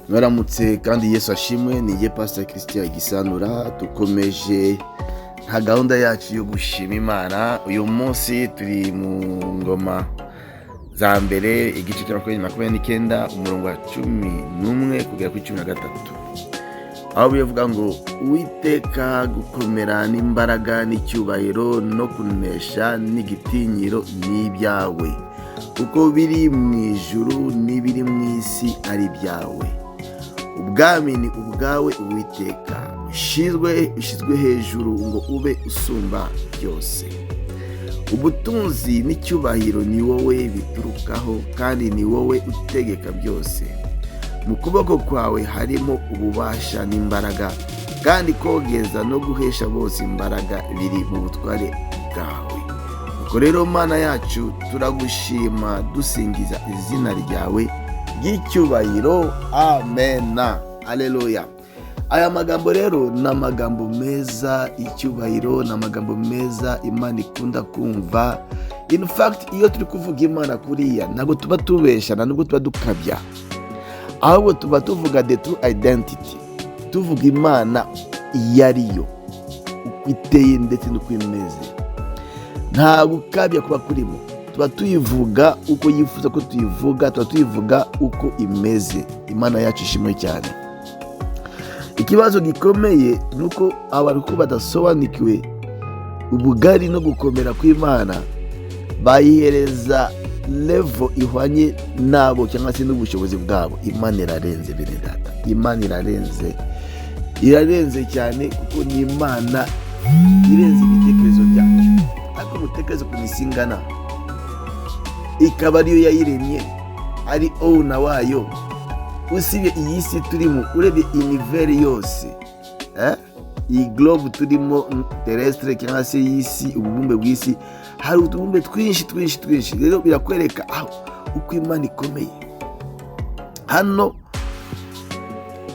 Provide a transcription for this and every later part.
Mwaramutse kandi Yesu ashimwe. Ni njye Pastor Christian Gisanura. Dukomeje nka gahunda yacu yo gushima Imana. Uyu munsi turi mu Ngoma za Mbere, igice cya 29, umurongo wa 11 kugera kuri 13, aho bivuga ngo: "Uwiteka, gukomera n'imbaraga n'icyubahiro no kunesha n'igitinyiro ni ibyawe, kuko biri mu ijuru n'ibiri mu isi ari ibyawe. Ubwami ni ubwawe, Uwiteka, ushyizwe hejuru ngo ube usumba byose. Ubutunzi n'icyubahiro ni wowe biturukaho, kandi ni wowe utegeka byose. Mu kuboko kwawe harimo ububasha n'imbaraga, kandi kogeza no guhesha bose imbaraga biri mu butware bwawe. Nuko rero, Mana yacu, turagushima, dusingiza izina ryawe ry'icyubahiro. Amena, aleluya." Aya magambo rero ni amagambo meza. Icyubahiro ni amagambo meza Imana ikunda kumva. In fact, iyo turi kuvuga Imana kuriya, ntabwo tuba tubesha, nta nubwo tuba dukabya, ahubwo tuba tuvuga the true identity, tuvuga Imana iyo ariyo, uko iteye ndetse n'uko imeze. Nta gukabya kuba kurimo. Tuba tuyivuga uko yifuza ko tuyivuga, tuba tuyivuga uko imeze. Imana yacu ishimwe cyane. Ikibazo gikomeye ni uko abantu ko badasobanukiwe ubugari no gukomera kw'Imana, bayihereza level ihwanye nabo cyangwa se n'ubushobozi bwabo. Imana irarenze, bene Data. Imana irarenze, irarenze cyane, kuko ni Imana irenze ibitekerezo byacu. Ariko mutekereze ukuntu isi ingana, ikaba ariyo yayiremye, ari owner wayo. Usibye iyi si turimo, urebye univers yose, iyi globe turimo terrestre cyangwa se y'isi, ububumbe bw'isi, hari utubumbe twinshi twinshi twinshi. Rero birakwereka aho uko Imana ikomeye. Hano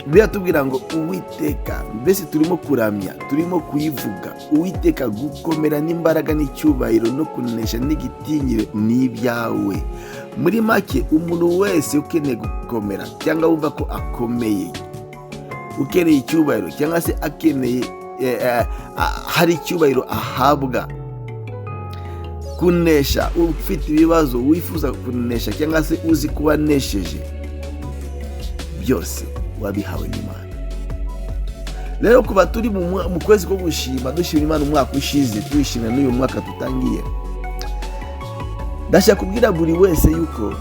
biratubwira ngo: "Uwiteka", mbese turimo kuramya, turimo kuyivuga: "Uwiteka, gukomera n'imbaraga n'icyubahiro no kunesha n'igitinyiro ni ibyawe." Muri make, umuntu wese ukeneye gukomera cyangwa wumva ko akomeye, ukeneye icyubahiro cyangwa se akeneye hari icyubahiro ahabwa, kunesha, ufite ibibazo wifuza kunesha cyangwa se uzi kuba anesheje, byose wabihawe n'Imana. Rero kuba turi mu kwezi ko gushima, dushima Imana umwaka ushize, tuyishimira n'uyu mwaka tutangiye, ndashaka kubwira buri wese yuko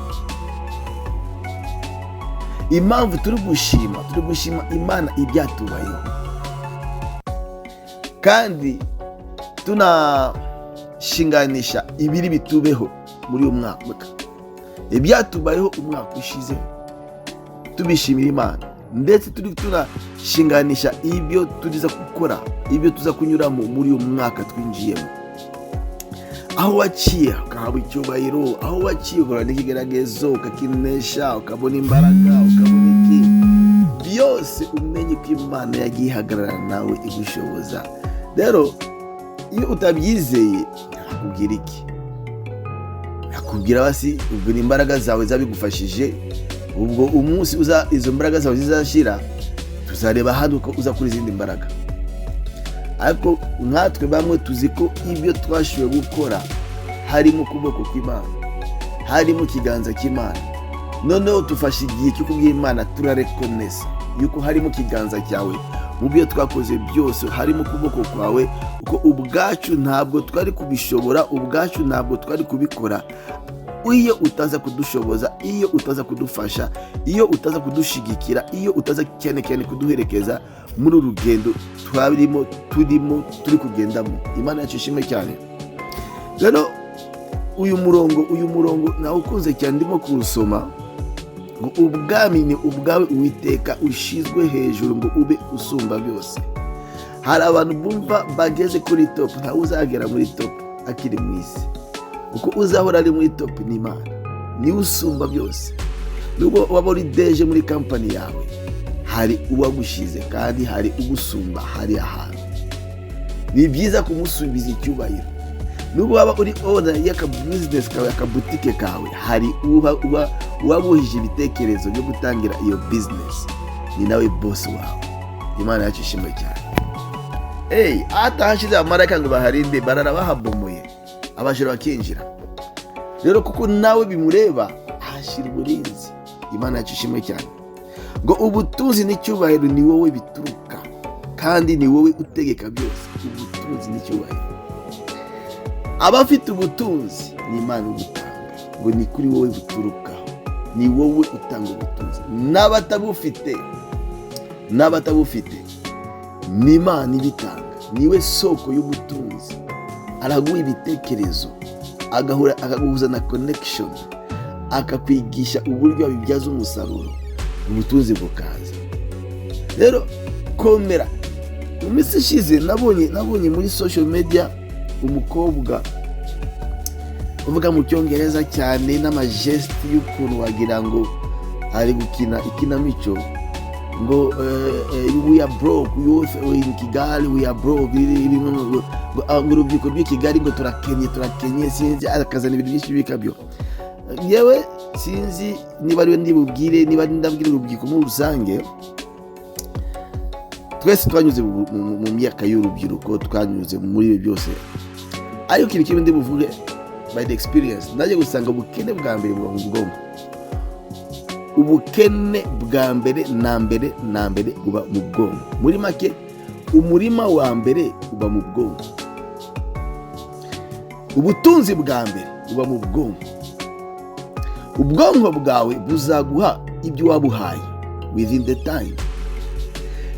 impamvu turi gushima, turi gushima Imana ibyatubayeho, kandi tunashinganisha ibiri bitubeho muri uyu mwaka. Ibyatubayeho umwaka ushize tubishimira Imana, ndetse turi tunashinganisha ibyo turiza gukora, ibyo tuza kunyuramo muri uyu mwaka twinjiyemo. Aho waciye ukahabwa icyubahiro, aho waciye ugahura n'ikigeragezo ukakinesha, ukabona imbaraga, ukabona iki byose, umenye ko Imana yagiye ihagarara nawe igushoboza. Rero iyo utabyizeye, nakubwira iki? Nakubwira basi ubwo imbaraga zawe zabigufashije. Ubwo umunsi uza izo mbaraga zawe zizashira, tuzareba hano ko uza kuri izindi mbaraga. Ariko nkatwe bamwe tuzi ko ibyo twashoboye gukora harimo ukuboko kw'Imana, harimo ikiganza cy'Imana. Noneho tufashe igihe cyo kubwira Imana, turarekonesa yuko harimo ikiganza cyawe mu byo twakoze byose, harimo ukuboko kwawe, kuko ubwacu ntabwo twari kubishobora, ubwacu ntabwo twari kubikora iyo utaza kudushoboza, iyo utaza kudufasha, iyo utaza kudushigikira, iyo utaza cyane cyane kuduherekeza muri uru rugendo twarimo, turimo, turi kugendamo. Imana yacu ishimwe cyane. Rero uyu murongo nawukunze cyane, ndimo kuwusoma ngo: "Ubwami ni ubwawe, Uwiteka, ushyizwe hejuru ngo ube usumba byose." Hari abantu bumva bageze kuri top. Ntawe uzagera muri top akiri mu isi, kuko uzahora ari muri top ni Imana, niwe usumba byose. Nubwo waba uri DG muri company yawe, hari uwagushyize kandi hari ugusumba. Hari ahantu ni byiza kumusubiza icyubahiro. Nubwo waba uri owner y'akabizinesi kawe, akabutike kawe, hari uba uwaguhije ibitekerezo byo gutangira iyo bizinesi, ni nawe boss wawe. Imana yacu ishimwe cyane. Hey, atahashize abamarayika ngo baharinde, barara bahabomoye, abajura bakinjira. Rero kuko nawe bimureba, ahashyira uburinzi. Imana yacu ishimwe cyane. Ngo ubutunzi n'icyubahiro ni wowe bituruka, kandi ni wowe utegeka byose. Ubutunzi n'icyubahiro, abafite ubutunzi ni Imana ubutanga. Ngo ni kuri wowe buturukaho, ni wowe utanga ubutunzi. N'abatabufite ni Imana ibitanga, niwe soko y'ubutunzi. Araguha ibitekerezo, agahura, akaguhuza na connection, akakwigisha uburyo wabibyaza umusaruro, ubutunzi bukaza. Rero komera. Mu minsi ishize nabonye muri social media umukobwa uvuga mu Cyongereza cyane n'amagestes y'ukuntu wagira ngo ari gukina ikinamico, ngo "We are broke, youth in Kigali, we are broke," ngo urubyiruko rw'i Kigali ngo turakenye, turakenye, sinzi, akazana ibintu byinshi bikabyo. Yewe, sinzi niba ariwe ndibubwire, niba ndabwira urubyiruko muri rusange. Twese twanyuze mu myaka y'urubyiruko, twanyuze muri ibi byose, ariko ikintu kimwe ndibuvuge by the experience najye gusanga, ubukene bwa mbere buba mu bwonko. Ubukene bwa mbere na mbere na mbere buba mu bwonko. Muri make, umurima wa mbere uba mu bwonko. Ubutunzi bwa mbere buba mu bwonko. Ubwonko bwawe buzaguha ibyo wabuhaye within the time.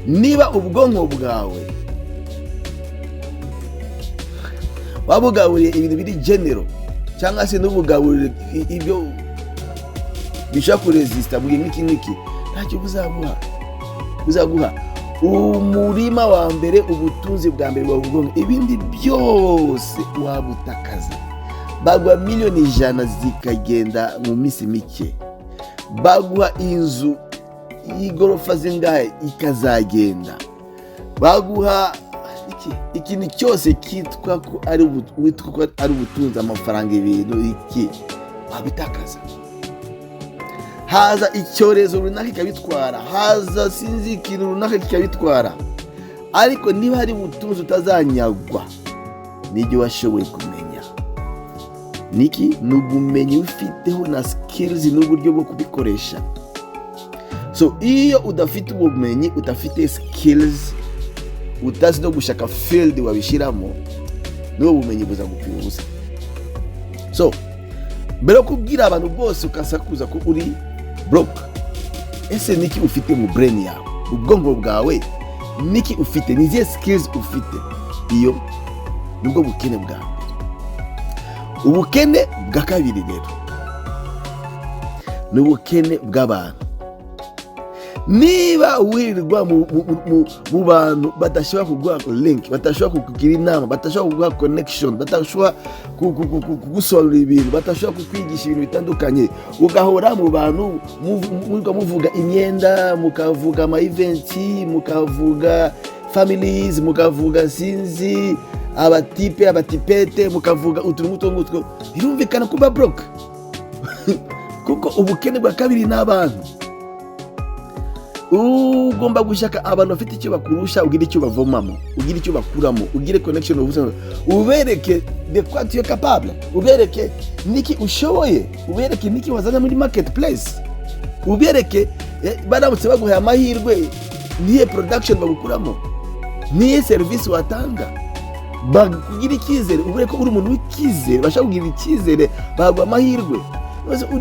Niba ubwonko bwawe wabugaburiye ibintu biri general, cyangwa se n'ubugaburire ibyo bishobora kuresista mu gihe nk'iki n'iki, ntacyo buzaguha. Buzaguha umurima wa mbere, ubutunzi bwa mbere buba mu bwonko. Ibindi byose wabutakaza, baguha miliyoni 100 zikagenda mu minsi mike, baguha inzu y'igorofa zingahe ikazagenda, baguha iki, ikintu cyose kitwa ko ari witwa ko ari ubutunzi, amafaranga, ibintu iki, wabitakaza. Haza icyorezo runaka kikabitwara, haza sinzi ikintu runaka kikabitwara. Ariko niba hari ubutunzi utazanyagwa, n'ibyo washoboye kumenya niki? Ni ubumenyi ufiteho na skills n'uburyo bwo kubikoresha. So iyo udafite ubumenyi, udafite skills, utazi no gushaka field wabishyiramo, n'ubu bumenyi buza gupfira ubusa. So mbere yo kubwira abantu bose ukasakuza ko uri broke, ese niki ufite mu brain yawe, ubwonko bwawe? Niki ufite? Ni izihe skills ufite? Iyo nibwo bukene bwa mbere. Ubukene bwa kabiri rero ni ubukene bw'abantu. Niba wirirwa mu bantu badashobora kuguha link, badashobora kukugira inama, badashobora kuguha connection, badashobora kugusobanurira ibintu, badashobora kukwigisha ibintu bitandukanye, ugahora mu bantu muvuga imyenda, mukavuga ama events, mukavuga families, mukavuga sinzi abatipe, abatipete, mukavuga utuntu nk'utwo ngutwo, birumvikana kuba broke, kuko ubukene bwa kabiri ni abantu. Ugomba gushaka abantu bafite icyo bakurusha, ugira icyo bavomamo, ugira icyo bakuramo, ugire connection, ubereke de quoi tu es capable, ubereke niki ushoboye, ubereke niki wazana muri marketplace, ubereke baramutse baguhaye amahirwe niye production bagukuramo, niye serivisi watanga, bakugira icyizere, ubereke ko uri umuntu w'icyizere, bashaka kugira icyizere, baguha amahirwe.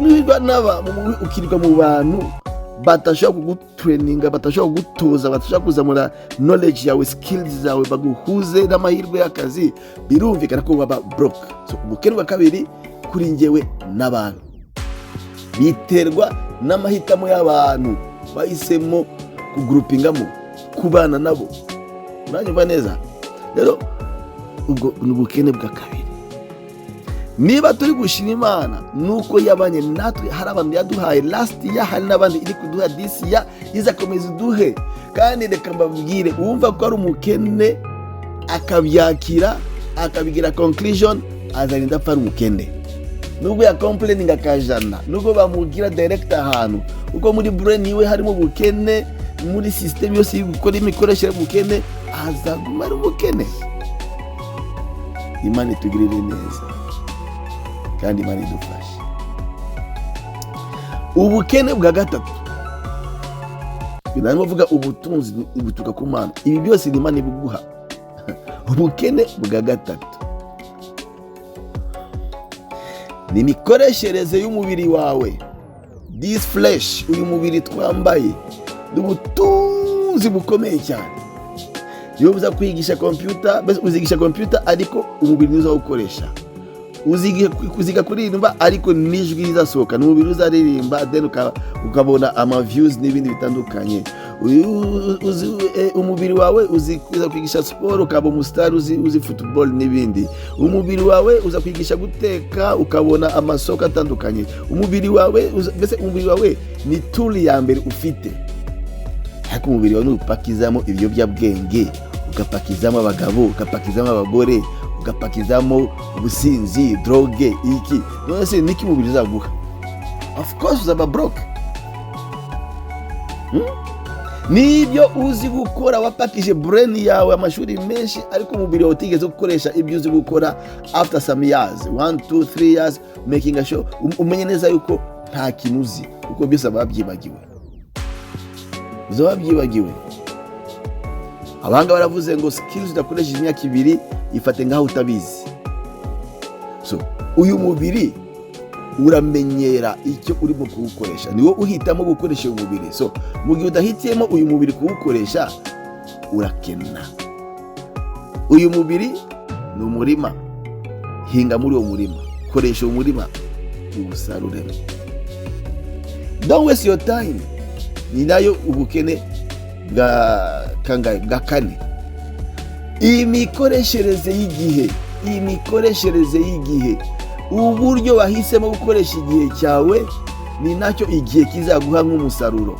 Niba ukirirwa mu bantu badashobora kugutraininga, badashobora kugutoza, badashobora kuzamura knowledge yawe, skills zawe, baguhuze n'amahirwe y'akazi, birumvikana ko waba broke. So ubukene bwa kabiri kuri njyewe n'abantu, biterwa n'amahitamo y'abantu bahisemo kugroupingamo, kubana nabo. Uranyumva neza? Rero ubwo ni ubukene bwa kabiri. Niba turi gushima Imana nuko yabanye natwe, hari abantu yaduhaye last year, hari n'abandi iri kuduha this year, izakomeza iduhe. Kandi reka mbabwire, uwumva ko ari umukene akabyakira, akabigira conclusion, Azarinda apfa ari umukene, nubwo yacomplaininga akajana, nubwo bamugira direct ahantu, kuko muri brain iwe harimo ubukene, muri system yose gukora imikoreshere y'ubukene, azaguma ari umukene. Imana itugirire neza kandi Imana idufashe. Ubukene bwa gatatu, narimo mvuga ubutunzi buturuka ku Mana, ibi byose ni Imana ibiguha. Ubukene bwa gatatu ni imikoreshereze y'umubiri wawe. This flesh, uyu mubiri twambaye, ni ubutunzi bukomeye cyane. Iyo uza kwigisha kompiyuta, mbese uzigisha kompiyuta, ariko umubiri niwo uzawukoresha. Uziga kuririmba, ariko n'ijwi rizasohoka ni umubiri uzaririmba, then ukabona ama views n'ibindi bitandukanye. Umubiri wawe uza kwigisha siporo, ukaba umusitari, uzi football n'ibindi. Umubiri wawe uza kwigisha guteka, ukabona amasoko atandukanye. Umubiri wawe mbese umubiri wawe ni tool ya mbere ufite. Ariko umubiri wawe nupakizamo ibiyobyabwenge, ugapakizamo abagabo, ugapakizamo abagore, ugapakizamo ubusinzi, drogue, iki, none se niki umubiri uzaguha? Of course uzaba broke. Nibyo uzi gukora, wapakije brain yawe amashuri menshi, ariko umubiri wawe utigeze gukoresha ibyo uzi gukora, after some years, 1, 2, 3 years, making a show, umenye neza yuko nta kintu uzi, kuko byose aba babyibagiwe, uzaba wabyibagiwe. Abahanga baravuze ngo skills udakoresheje imyaka 2, ifate nk'aho utabizi. So uyu mubiri uramenyera icyo urimo kuwukoresha, ni wowe uhitamo gukoresha uyu mubiri. So mu gihe udahitiyemo uyu mubiri kuwukoresha, urakena. Uyu mubiri ni umurima, hinga muri uwo murima, koresha uwo murima uwusaruremo. Don't waste your time. Ni nayo ubukene bwa kangahe? Bwa kane, imikoreshereze y'igihe. Imikoreshereze y'igihe, uburyo wahisemo gukoresha igihe cyawe, ni nacyo igihe kizaguha nk'umusaruro.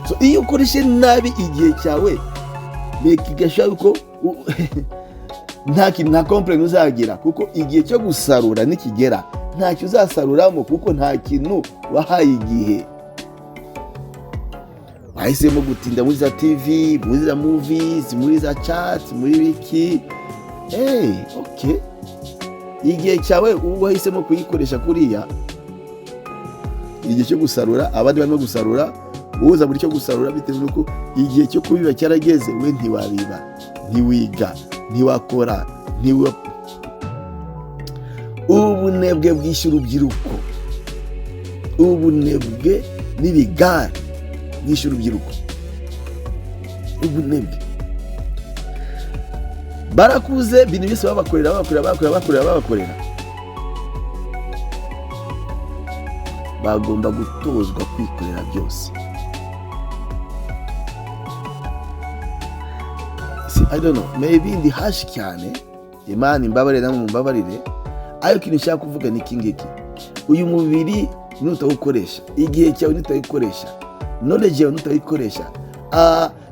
So iyo ukoreshe nabi igihe cyawe, bigashoboka yuko nta kintu, nta complain uzagira, kuko igihe cyo gusarura nikigera ntacyo uzasaruramo, kuko nta kintu wahaye igihe. Wahisemo gutinda muri za TV, muri za movies, muri za chat, muri biki. Hey, okay, igihe cyawe ubwo wahisemo kuyikoresha kuriya, igihe cyo gusarura abandi barimo gusarura, wowe uza buri cyo gusarura, bitewe n'uko igihe cyo kubiba cyarageze, we ntiwabiba, ntiwiga, ntiwakora, ntiwa. Ubunebwe bwishe urubyiruko, ubunebwe n'ibigare bwishe urubyiruko. Ubunebwe, barakuze, ibintu byose babakorera, babakorera, babakorera, babakorera, babakorera. Bagomba gutozwa kwikorera byose. Si, I don't know, maybe ndi harsh cyane, Imana imbabarire, namwe mumbabarire, ariko ikintu nshaka kuvuga ni iki ngiki: uyu mubiri nutawukoresha, igihe cyawe nutawukoresha, knowledge yawe nutayikoresha,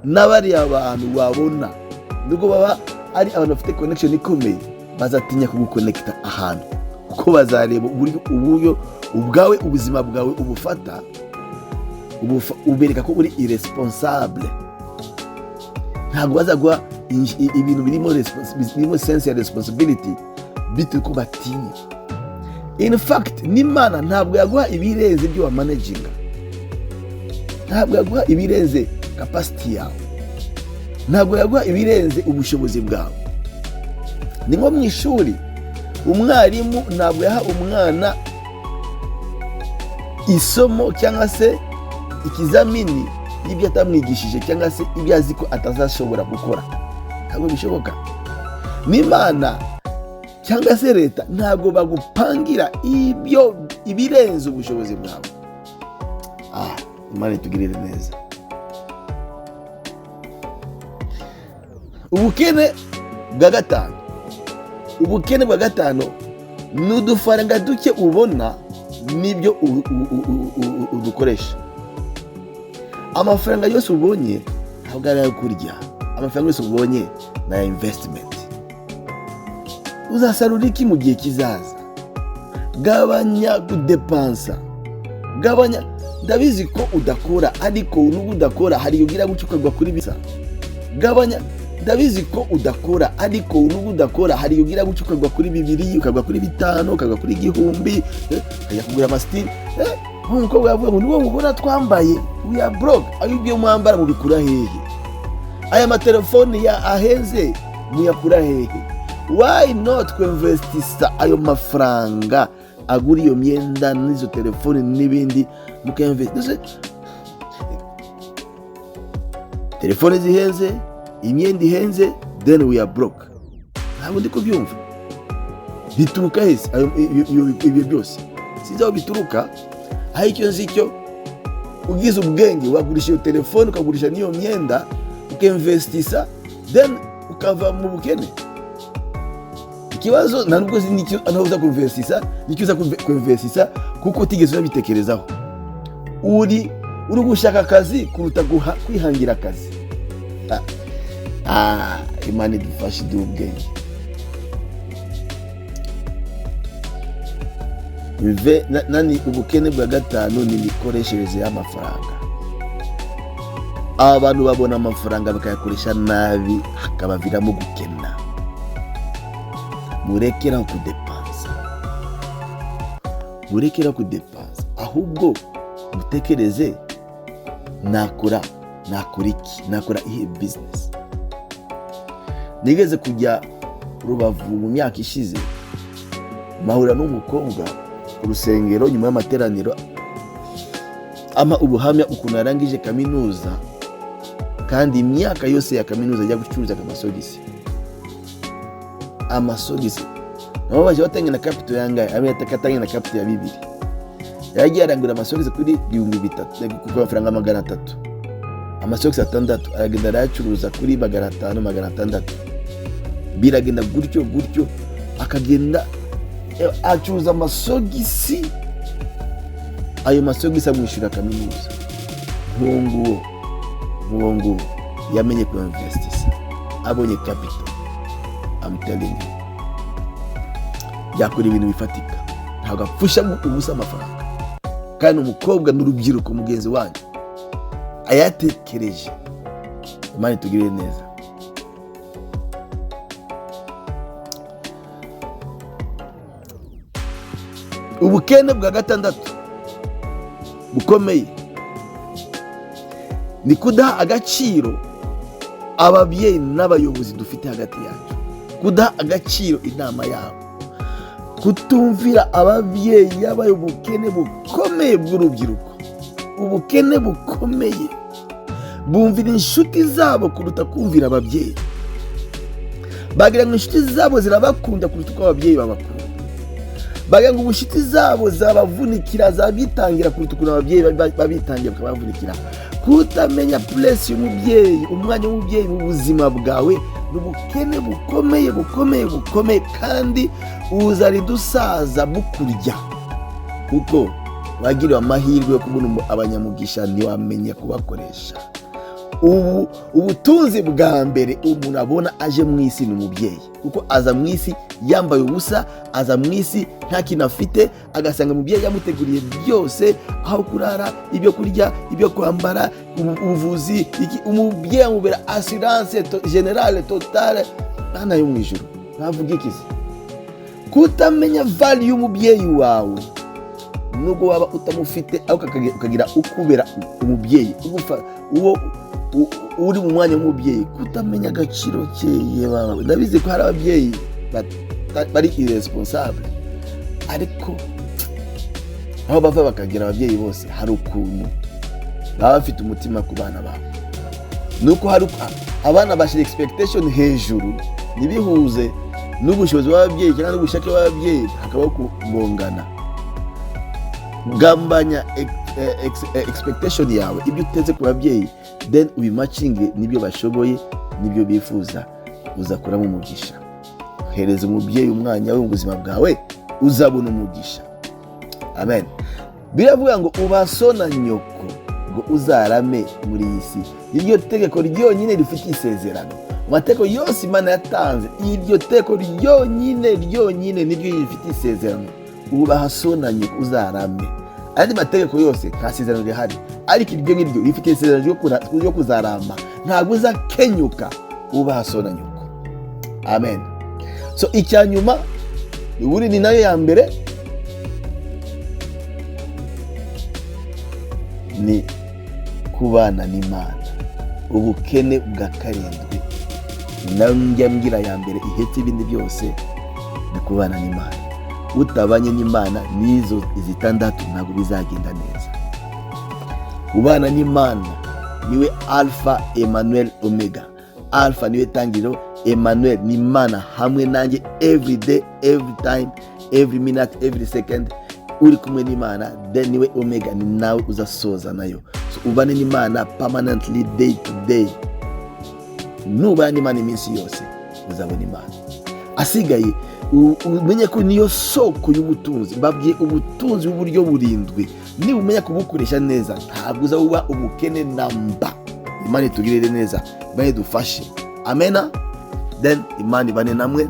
n'abariya bantu wabona, nubwo baba ari abantu bafite connection ikomeye, bazatinya kuguconnecta ahantu, kuko bazareba uburyo ubwawe ubuzima bwawe ubufata, ubereka ko uri irresponsable. Ntabwo bazaguha ibintu birimo sense ya responsibility, bitewe ko batinya. In fact, n'Imana ntabwo yaguha ibirenze ibyo wamanaginga, ntabwo yaguha ibirenze capacity yawe, ntabwo yaguha ibirenze ubushobozi bwawe. Ni nko mu ishuri, umwarimu ntabwo yaha umwana isomo cyangwa se ikizamini y'ibyo atamwigishije, cyangwa se ibyo azi ko atazashobora gukora. Ntabwo bishoboka. N'Imana cyangwa se leta ntabwo bagupangira ibyo ibirenze ubushobozi bwawe. Imana itugirire neza. Ubukene bwa gatanu, ubukene bwa gatanu ni udufaranga duke ubona n'ibyo udukoresha. Amafaranga yose ubonye ntabwo ari ayo kurya, amafaranga yose ubonye ni aya investment. Uzasarura iki mu gihe kizaza? Gabanya kudepansa, gabanya. Ndabizi ko udakora, ariko nubwo udakora hari ugira gutya ukagwa kuri bisa. Gabanya. Ndabizi ko udakora, ariko nubwo udakora hari ugira gutya ukagwa kuri 2, ukagwa kuri 5, ukagwa kuri 1000, ukajya kugura amasitiri. Nk'umukobwa yavuga ngo niwo mubona twambaye, we are broke. Ayo ibyo mwambara mubikura hehe? Aya matelefoni ya ahenze muyakura hehe? Why not kwinvestisa ayo mafaranga agura iyo myenda n'izo telefoni n'ibindi, mukainvestisa telefone zihenze, imyenda ihenze, then we are broke? Ntabwo ndi kubyumva. Bituruka hese ibyo byose? Sinzi aho bituruka. Aho icyo nzi cyo, ugize ubwenge wagurisha iyo telefone, ukagurisha n'iyo myenda, ukinvestisa, then ukava mu bukene. Ikibazo nta nubwo uzi n'icyo naho uza kuinvestisa, n'icyo uza kuinvestisa, kuko utigeze unabitekerezaho. Uri gushaka akazi kuruta kwihangira akazi. Imana idufashe, iduhe ubwenge. Nani ubukene bwa gatanu ni imikoreshereze y'amafaranga. Abantu babona amafaranga bakayakoresha nabi, hakabaviramo gukena. Murekeraho kudepansa, murekeraho kudepansa, ahubwo mutekereze: nakora iki? Nakora iyihe bizinesi? Nigeze kujya Rubavu mu myaka ishize, mpahura n'umukobwa ku rusengero nyuma y'amateraniro, ampa ubuhamya ukuntu yarangije kaminuza, kandi imyaka yose ya kaminuza ajya gucuruza amasogisi. Amasogisi nabo baje batangiye na capital yangahe? Atangiye na capital ya 2. Yagiye arangura amasogisi kuri 3000, ku mafaranga 300, amasogisi 6, aragenda arayacuruza kuri 500, 600. Biragenda gutyo gutyo, akagenda acuruza amasogisi, ayo masogisi amwishyura kaminuza. Nk'uwo nguwo yamenye kuinvestisa abonye capital. I'm telling you, yakora ibintu bifatika, ntabwo apfusha ubusa amafaranga. Kandi umukobwa n'urubyiruko mugenzi wanyu ayatekereje. Imana itugirire neza. Ubukene bwa gatandatu bukomeye ni kudaha agaciro ababyeyi n'abayobozi dufite hagati yacu, kudaha agaciro inama yabo, kutumvira ababyeyi. Yabaye ubukene bukomeye bw'urubyiruko, ubukene bukomeye. Bumvira inshuti zabo kuruta kumvira ababyeyi, bagira ngo inshuti zabo zirabakunda kuruta uko ababyeyi babakunda, bagira ngo inshuti zabo zabavunikira, zabitangira kuruta ukuntu ababyeyi babitangira bakabavunikira. Kutamenya place y'umubyeyi, umwanya w'umubyeyi mu buzima bwawe, ni ubukene bukomeye, bukomeye, bukomeye, kandi uzarida usaza bukurya, kuko wagiriwe amahirwe yo kubona abanyamugisha, ntiwamenya kubakoresha. Ubu ubutunzi bwa mbere umuntu abona aje mu isi ni umubyeyi, kuko aza mu isi yambaye ubusa, aza mu isi nta kintu afite, agasanga umubyeyi yamuteguriye byose: aho kurara, ibyo kurya, ibyo kwambara, ubuvuzi. Umubyeyi amubera assurance générale, totale. Bana yo mu ijuru, ntavuga iki se? Kutamenya value y'umubyeyi wawe, nubwo waba utamufite, ariko ukagira ukubera umubyeyi, uwo uri mu mwanya w'umubyeyi, kutamenya agaciro ke. Yewe, ndabizi ko hari ababyeyi bari irresponsable, ariko aho bava bakagira, ababyeyi bose hari ukuntu baba bafite umutima ku bana babo. Nuko hari abana bashyira expectation hejuru, ntibihuze n'ubushobozi bw'ababyeyi cyangwa n'ubushake bw'ababyeyi, hakabaho kugongana. Gabanya expectation yawe, ibyo uteze ku babyeyi, then ubimacinge n'ibyo bashoboye n'ibyo bifuza, uzakuramo umugisha. Hereza umubyeyi umwanya we mu buzima bwawe, uzabona umugisha. Amen. Biravuga ngo ubaha so na nyoko ngo uzarame muri iyi si. Iryo tegeko ryonyine rifite isezerano. Mu mategeko yose Imana yatanze, iryo teko ryonyine ryonyine niryo rifite isezerano: ubaha so na nyoko uzarame. Ayandi mategeko yose nta sezerano rihari, ariko iryo ngiryo rifite isezerano ryo kuzaramba, ntabwo uzakenyuka ubaha so na nyoko. Amen. So icya nyuma, ubundi ni nayo ya mbere, ni kubana n'Imana. Ubukene bwa karindwi, nayo njya mbwira ya mbere ihetse ibindi byose, ni kubana n'Imana. Utabanye n'Imana n'izo zitandatu ntabwo bizagenda neza. Kubana n'Imana niwe Alpha, Emmanuel, Omega. Alpha niwe tangiriro, Emmanuel ni Imana hamwe nanjye every day, every time, every minute, every second. Uri kumwe n'Imana, then niwe Omega, ni nawe uzasoza nayo. So ubane n'Imana permanently, day to day. Nubana n'Imana iminsi yose uzabona Imana. Asigaye umenye ko niyo soko y'ubutunzi. Mbabwiye ubutunzi bw'uburyo burindwi, niba umenya kubukoresha neza ntabwo uza uba umukene namba. Imana itugirire neza, Imana idufashe. Amena. Then Imana ibane namwe,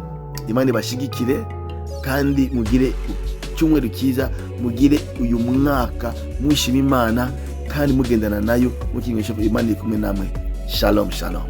Imana ibashigikire, kandi mugire icyumweru cyiza, mugire uyu mwaka mushima Imana kandi mugendana nayo, mukinisha Imana iri kumwe namwe. Shalom, shalom.